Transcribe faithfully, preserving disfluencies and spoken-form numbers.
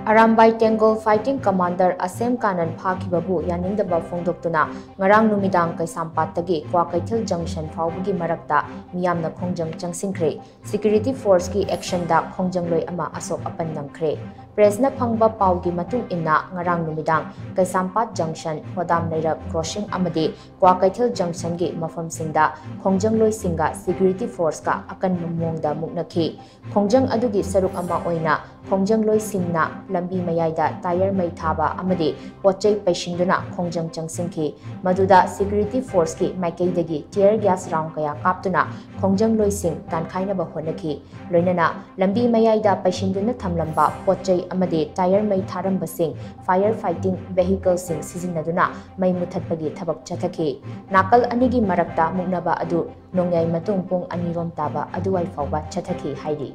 Arambai ꯇꯦꯡꯒꯣꯜ fighting commander ꯑꯁꯦꯝ Kanan ꯐꯥꯈꯤꯕꯕꯨ ꯌꯥꯅꯤꯡꯗꯕ ꯐꯣꯡꯗꯣꯛꯇꯨꯅ ꯉꯔꯥꯡ ꯅꯨꯃꯤꯗꯥꯡ ꯀꯩꯁꯥꯝꯄꯥꯠꯇꯒꯤ ꯀ꯭ꯋꯥꯀꯩꯊꯦꯜ junction ꯐꯥꯎꯕꯒꯤ ꯃꯔꯛꯇ ꯃꯤꯌꯥꯝꯅ ꯈꯣꯡꯖꯪ ꯆꯪꯁꯤꯟꯈ꯭ꯔꯦ꯫ Security forceꯀꯤ actionꯗ ꯈꯣꯡꯖꯪꯂꯣꯏ ꯑꯃ ꯑꯁꯣꯛ ꯑꯄꯟ ꯅꯪꯈ꯭ꯔꯦ꯫ Pressꯅ ꯐꯪꯕ ꯄꯥꯎꯒꯤ ꯃꯇꯨꯡ ꯏꯟꯅ ꯉꯔꯥꯡ ꯅꯨꯃꯤꯗꯥꯡ ꯀꯩꯁꯥꯝꯄꯥꯠ junction ꯍꯣꯗꯥꯝ ꯂꯩꯔꯛ crossing ꯑꯃꯗꯤ ꯀ꯭ꯋꯥꯀꯩꯊꯦꯜ junctionꯒꯤ ꯃꯐꯝꯁꯤꯡꯗ ꯈꯣꯡꯖꯪꯂꯣꯏꯁꯤꯡꯒ security forceꯀ ꯑꯀꯟꯕ ꯃꯑꯣꯡꯗ ꯃꯨꯛꯅꯈꯤ꯫ ꯈꯣꯡꯖꯪ ꯑꯗꯨꯒꯤ ꯁꯔꯨꯛ ꯑꯃ ꯑꯣꯏꯅ ꯈꯣꯡꯖꯪꯂꯣꯏꯁꯤꯡꯅ ꯂꯝꯕꯤ ꯃꯌꯥꯏꯗ tyre ꯃꯩ ꯊꯥꯕ ꯑꯃꯗꯤ ꯄꯣꯠ ꯆꯩ ꯄꯩꯁꯤꯟꯗꯨꯅ ꯈꯣꯡꯖꯪ ꯆꯪꯁꯤꯟꯈꯤ꯫ ꯃꯗꯨꯗ security forceꯀꯤ ꯃꯥꯏꯀꯩꯗꯒꯤ tear gas round ꯀꯌꯥ ꯀꯥꯞꯇꯨꯅ ꯈꯣꯡꯖꯪꯂꯣꯏꯁꯤꯡ ꯇꯥꯟꯈꯥꯏꯅꯕ ꯍꯣꯠꯅꯈꯤ꯫ ꯂꯣꯏꯅꯅ ꯂꯝꯕꯤ ꯃꯌꯥꯏꯗ ꯄꯩꯁꯤꯟꯗꯨꯅ ꯊꯝꯂꯝꯕ ꯄꯣꯠ ꯆꯩ ꯑꯃꯗꯤ tyre ꯃꯩ ꯊꯥꯔꯝꯕꯁꯤꯡ fire fighting vehicleꯁꯤꯡ ꯁꯤꯖꯤꯟꯅꯗꯨꯅ ꯃꯩ ꯃꯨꯊꯠꯄꯒꯤ ꯊꯕꯛ ꯆꯠꯊꯈꯤ꯫ ꯅꯥꯀꯜ ꯑꯅꯤꯒꯤ ꯃꯔꯛꯇ ꯃꯨꯛꯅꯕ ꯑꯗꯨ ꯅꯣꯡꯌꯥꯏ ꯃꯇꯨꯡ ꯄꯨꯡ ꯑꯅꯤꯔꯣꯝ ꯇꯥꯕ ꯑꯗꯨꯋꯥꯏ ꯐꯥꯎꯕ ꯆꯠꯊꯈꯤ ꯍꯥꯏꯔꯤ꯫